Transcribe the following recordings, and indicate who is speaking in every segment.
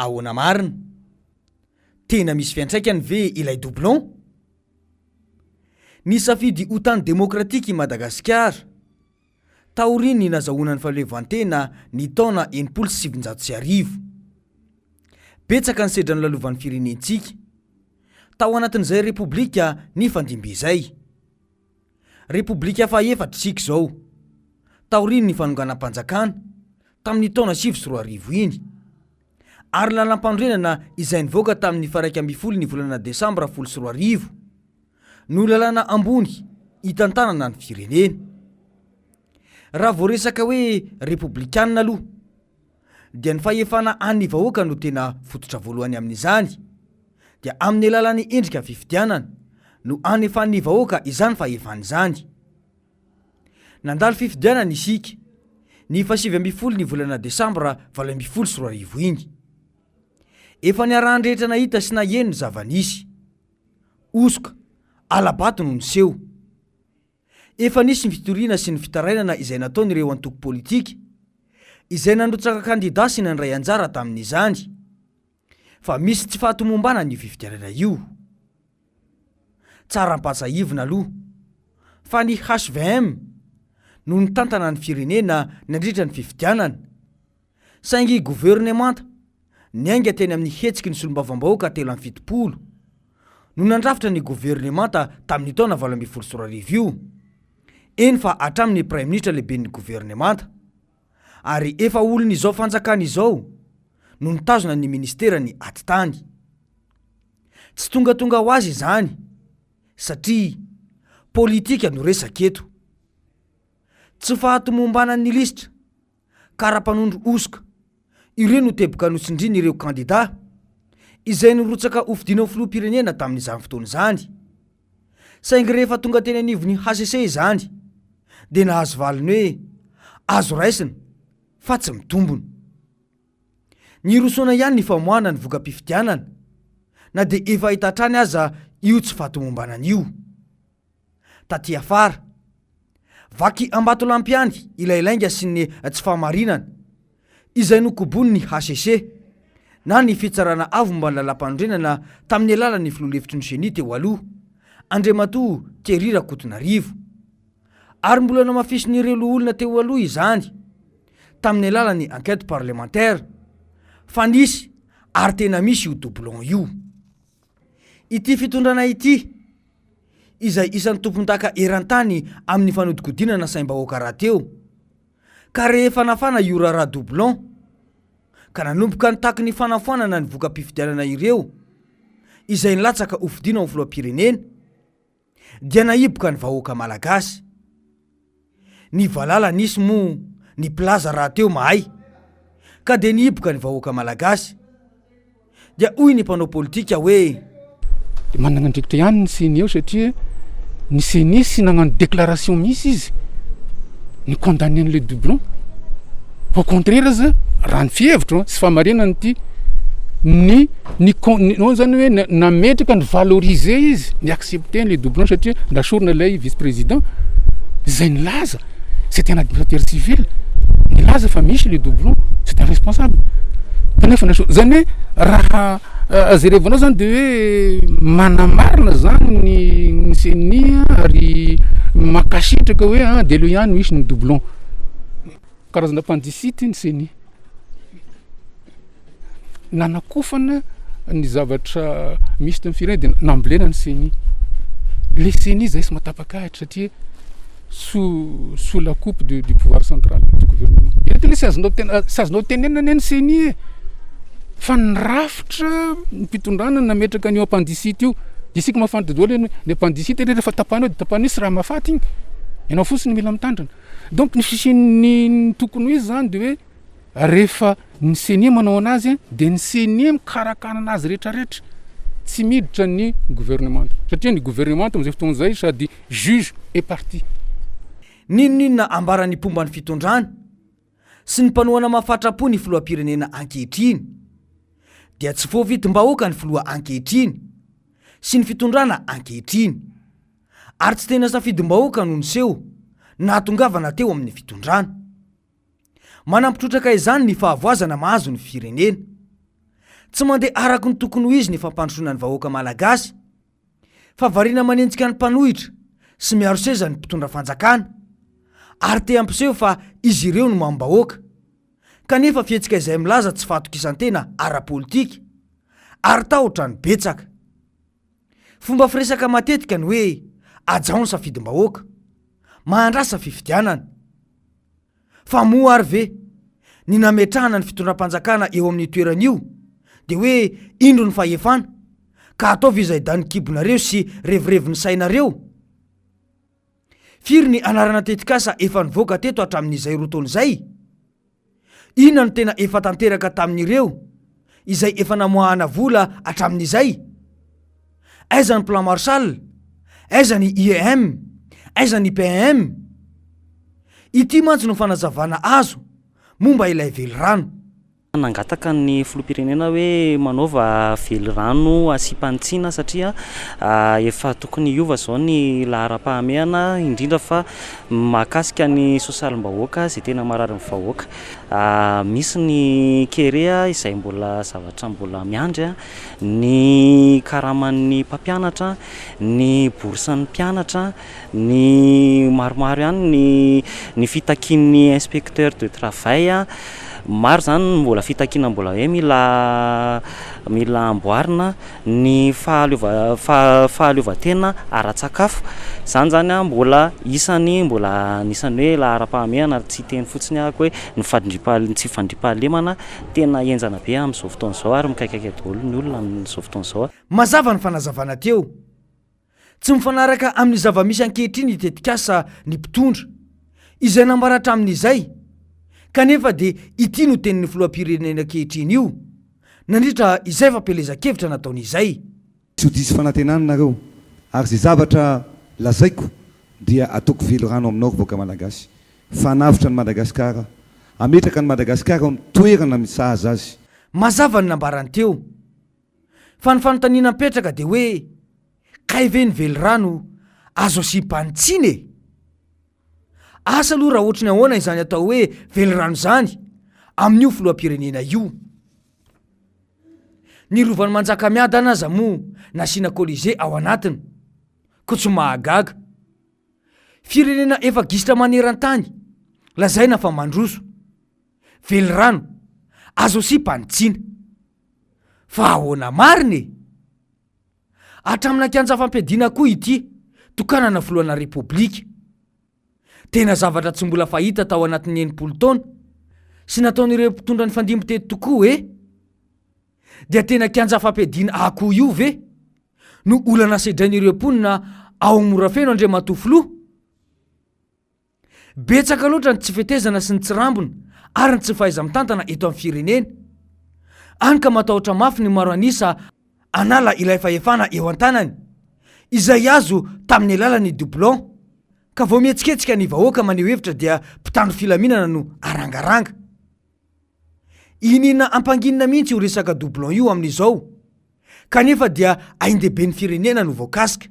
Speaker 1: Ahoana marina? Tena misy fiantraikany ve ilay doublon? Nisafidy ho tany demokratika i Madagasikara, taorian'ny nazahoana ny fahaleovantena ny taona 1960. Betsaka ny sedra nolalovan'ny firenentsika, tao anatin'izay Repoblika nifandimby izay. Repoblika fahaefatra isika izao, taorian'ny fanonganam-panjakana tamin'ny taona 2009 iny, ary lalàmpanorenana izay nivoaka tamin'ny faha-11 ny volana desambra 2010 no lalàna ambony hitantanana ny firenena. Raha vao resaka hoe repoblikanina aloha dia ny fahefana an'ny vahoaka no tena fototra voalohany amin'izany, dia amin'ny alalan'ny endrika fifidianana no anefan'ny vahoaka izany fahefana izany. Nandalo fifidianana isika ny faha-19 ny volana desambra 2018 iny. Efa niarahan-drehetra nahita sy naheno ny zava-nisy. Hosoka, hala-bato no niseho. Efa nisy ny fitoriana sy ny fitarainana izay nataon'ireo antoko politika izay nandrotsaka kandida sy nandray anjara tamin'izany fa misy tsy fahatomombanana io fifidianana io. Tsara ampahatsahivina aloha fa ny hvm no nitantana ny firenena nandritra ny fifidianana Saingy governemanta, niainga teny amin'ny hetsiky ny solombavambahoaka 73, no nandrafitra ny governemanta tamin'ny taona 2018 io, eny fa hatramin'ny praiminisitra lehiben'ny governemanta, ary efa olon'izao fanjakana izao no nitazona ny ministeran'ny atitany. Tsy tongatonga ho azy izany satria politika no resaka eto. Tsy fahatomombanan'ny lisitra. kara-panondro hosoka. Ireo no teboka notsindrian'ireo kandidà izay nirotsaka hofidiana ho filoham-pirenena tamin'izany fotoana izany. Saingy rehefa tonga teny anivon'ny hcc izany dia nahazo valiny hoe azo raisina fa tsy mitombina. Nirosoana ihany ny famoahana ny voka-pifidianana na dia efa hita hatrany aza io tsy fahatomombanana io. Taty afara. Vaky ambatolampy ihany ilay lainga sy ny tsy fahamarinana izay nokobonin'ny hcc na ny Fitsarana Avo momba ny Lalàmpanorenana tamin'ny alalan'ny filoha lefitry ny Ceni teo aloha, Andriamatoa Thierry Rakotonarivo. Ary mbola namafisin'ireo loholona teo aloha izany tamin'ny alalan'ny enquête parlementaire fa nisy ary tena misy io doublon io. Ity fitondrana ity, izay isan'ny tompondaka eran-tany amin'ny fanodikodinana saim-bahoaka rahateo, ka rehefa nafana io raharaha doublon, ka nanomboka nitaky ny fanafoanana ny voka-pifidianana ireo izay nilatsaka hofidiana ho filoham-pirenena, dia nahiboka ny vahoaka malagasy. Ny valala nisy moa ny mpilaza rahateo mahay ka dia nihiboka ny vahoaka malagasy. Dia hoy ny mpanao politika hoe.
Speaker 2: Dia manana andraikitra ihany ny ceni eo satria ny ceni tsy nagnano déclaration mihitsy izy ni-condamner an'ilay doublon. Au contraire aza raha ny fihevitro sy fahamarinana ity ny ny con ny non zany hoe nametraka ny valoriser izy ny accepter le doublon satria nasorina ilay vice président izay nilaza c'est un administrateur civil nilaza fa misy le doublon c'est un responsable kanefa nasorina zany hoe raha jerevanao zany de hoe manamarina zany ny ny CENI ary mankasitraka hoe ah de aleo ihany misy ny doublon karazana appendicite ny CENI Nanakofana ny zavatra misy teo amin'ny firenena dia nambolena ny ceni. Le ceni zay tsy mahatapak'ahitra satria sous sous la coupe de du pouvoir central du gouvernement. Eto anie tsy azonao tena tsy azonao tenenina anie ny ceni e! Fa ny rafitra ny fitondrana nametraka an'io appendicite io. Dia isika mahafantatra daholo hoe ny appendicite anie rehefa tapahanao dia tapahanao tsy raha mahafaty iny. Ianao fotsiny mila mitandrina. Donc ny fisian'ny ny tokony ho izy zany dia hoe Rehefa ny ceni manao anazy dia ny ceni mikarakara anazy rehetrarehetra, tsy miditra ny gouvernemanta satria ny gouvernemanta amin'izay fotoana izay sady juge et partie.
Speaker 1: N'inon'inona ambaran'ny mpomba ny fitondrana sy ny mpanohana mahafatra-po ny filoham-pirenena ankehitriny dia tsy voavidim-bahoaka ny filoha ankehitriny sy ny fitondrana ankehitriny ary tsy tena safidim-bahoaka no niseho nahatongavana teo amin'ny fitondrana. Manampy trotraka izany ny fahavoazana mahazo ny firenena. Tsy mandeha araka ny tokony ho izy ny fampandrosoana ny vahoaka malagasy, fa variana manenjika ny mpanohitra sy miaro seza ny mpitondra fanjakana, ary te hampiseho fa izy ireo no mamim-bahoaka, kanefa fihetsika izay milaza tsy fahatokisan-tena ara-politika, ary tahotra ny betsaka. Fomba firesaka matetika ny hoe hajao ny safidim-bahoaka, mahandrasa fifidianana. Fa moa ary ve ny nametrahana ny fitondram-panjakana eo amin'io toerana io dia hoe indro ny fahefana ka ataovy izay danin'ny kibonareo sy revirevin'ny sainareo? Firy ny anarana tetikasa efa nivoaka teto hatramin'izay roa taona izay? Inona no tena efa tanteraka tamin'ireo izay efa namoahana vola hatramin'izay? Aiza ny plan Marshall? Aiza ny IEM? Aiza ny PEM? Ity mantsy no fanazavana azo momba ilay velirano.
Speaker 3: Nangataka ny filoham-pirenena hoe manaova velirano asiam-panitsiana satria efa tokony hiova izao ny laharam-pahamehana indrindra fa mahakasika ny sosialim-bahoaka izay tena marary ny vahoaka. Misy ny kere izay mbola zavatra mbola miandry, ny karaman'ny mpampianatra, ny bourse-n'ny mpianatra, Ny maromaro ihany ny ny fitakian'ny inspecteur de travail, maro izany ny mbola fitakiana mbola hoe mila mila amboarina, ny fahaleova- fahaleovantena ara-tsakafo, izany izany an mbola isany mbola anisan'ny hoe laharam-pahamehana ary tsy hiteny fotsiny aho hoe ny fandriampaha- ny tsy fandriampahalemana tena henjana be amin'izao fotoana izao ary mikaikaika daholo ny olona amin'izao fotoana izao.
Speaker 1: Mazava ny fanazavana teo. Tsy mifanaraka amin'ny zava-misy ankehitriny ny tetikasa ny mpitondra, izay nambara hatramin'izay, kanefa dia ity no tenin'ny filoham-pirenena ankehitriny io, nandritra izay fampielezan-kevitra nataony izay.
Speaker 4: Tsy ho diso fanantenana nareo ary izay zavatra lazaiko dia ataoko velirano aminao ry vahoaka Malagasy fa hanavotra an'i Madagasikara, hametraka an'i Madagasikara eo amin'ny toerana misahaza azy.
Speaker 1: Mazava ny nambarany teo. Fa ny fanontaniana mipetraka dia hoe kay ve ny velirano azo asiam-panitsiana e? Asa aloha raha ohatry ny ahoana izany atao hoe velirano izany amin'io filoham-pirenena io. Ny rovan'i Manjakamiadana aza moa nasiana Colisée ao anatiny, koa tsy mahagaga. Firenena efa gisitra maneran-tany, lazaina fa mandroso. Velirano, azo asiam-panitsiana. Fa ahoana marina e? Hatramina kianja fampiadiana koa ity tokanana filohana repoblika. Tena zavatra tsy mbola fahita tao anatin'ny 60 taona sy nataon'ireo mpitondra nifandimby teto tokoa e! Dia tena kianja fampiadiana akoho io ve no olana sedrain'ireo mponina ao Morafeno Andriamatoa Filoha? Betsaka loatra ny tsy fetezana sy ny tsirambina ary ny tsy fahaiza-mitantana eto amin'ny firenena. Any ka matahotra mafy ny maro an'isa hanala ilay fahefana eo an-tanany, izay azo tamin'ny alalan'ny doublon, ka vao mihetsiketsika ny vahoaka maneho hevitra dia mpitandro filaminana no arangaranga. Iniana ampanginina mihitsy io resaka doublon io amin'izao, kanefa dia ain-dehiben'ny firenena no voakasika.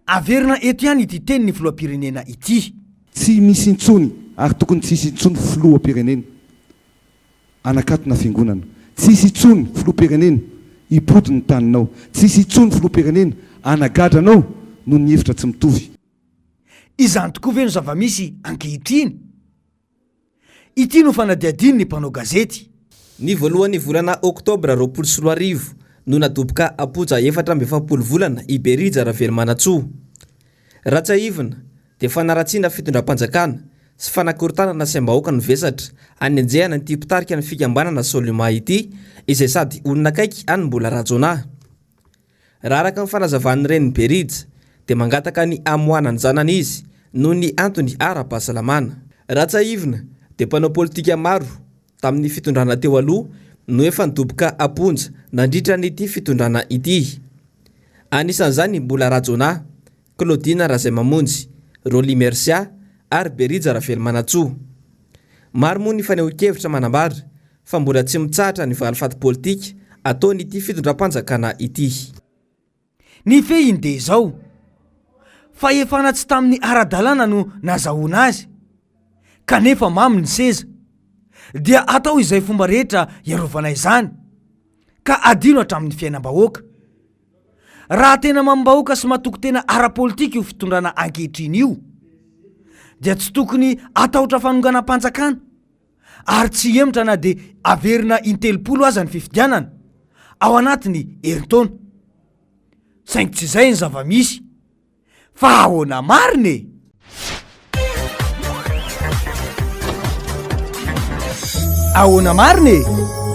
Speaker 1: Averina eto ihany ity tenin'ny filoham-pirenena ity.
Speaker 4: Tsy misy intsony ary tokony tsy hisy intsony filoham-pirenena hanakatona fiangonana. Tsy hisy intsony filoham-pirenena hibodo ny taninao. Tsy hisy intsony filoham-pirenena hanagadra anao noho ny hevitra tsy mitovy.
Speaker 1: Izany tokoa ve no zava-misy ankehitriny? Ity no fanadihadian'ny mpanao gazety.
Speaker 5: Ny voalohan'ny volana oktobra 2020 no nadoboka am-ponja 44 volana i Berija Ravelomanantsoa. Raha tsiahivina dia fanaratsiana fitondram-panjakana sy fanakorontanana saim-bahoaka no vesatra anenjehana an'ity mpitarika ny fikambanana Soluma ity izay sady olona akaiky an'i Mbola Rajaonah. Raha araka ny fanazavan'ny renin'i Berija dia mangataka ny hamoahana ny zanany izy noho ny antony ara-pahasalamana. Raha tsiahivina dia mpanao politika maro tamin'ny fitondrana teo aloha no efa nidoboka am-ponja nandritra an'ity fitondrana ity. Anisan'izany i Mbola Rajaonah, Claudine Razaimamonjy, Rolly Mercia ary Berija Ravelomanantsoa. Maro moa ny fanehoan-kevitra manambara fa mbola tsy mitsahatra ny valifaty politika ataon'ity fitondram-panjakana ity.
Speaker 1: Ny fehiny dia izao, fahefana tsy tamin'ny ara-dalàna no nazahoana azy, kanefa mamy ny seza, dia atao izay fomba rehetra hiarovana izany. ka adino hatramin'ny fiainam-bahoaka. Raha tena mamim-bahoaka sy matoky tena ara-politika io fitondrana ankehitriny io dia tsy tokony hatahotra fanonganam-panjakana ary tsy hihemotra na dia averina in-telopolo aza ny fifidianana ao anatin'ny herintaona. Saingy tsy izay ny zava-misy. Fa ahoana marina e? Ahoana marina e?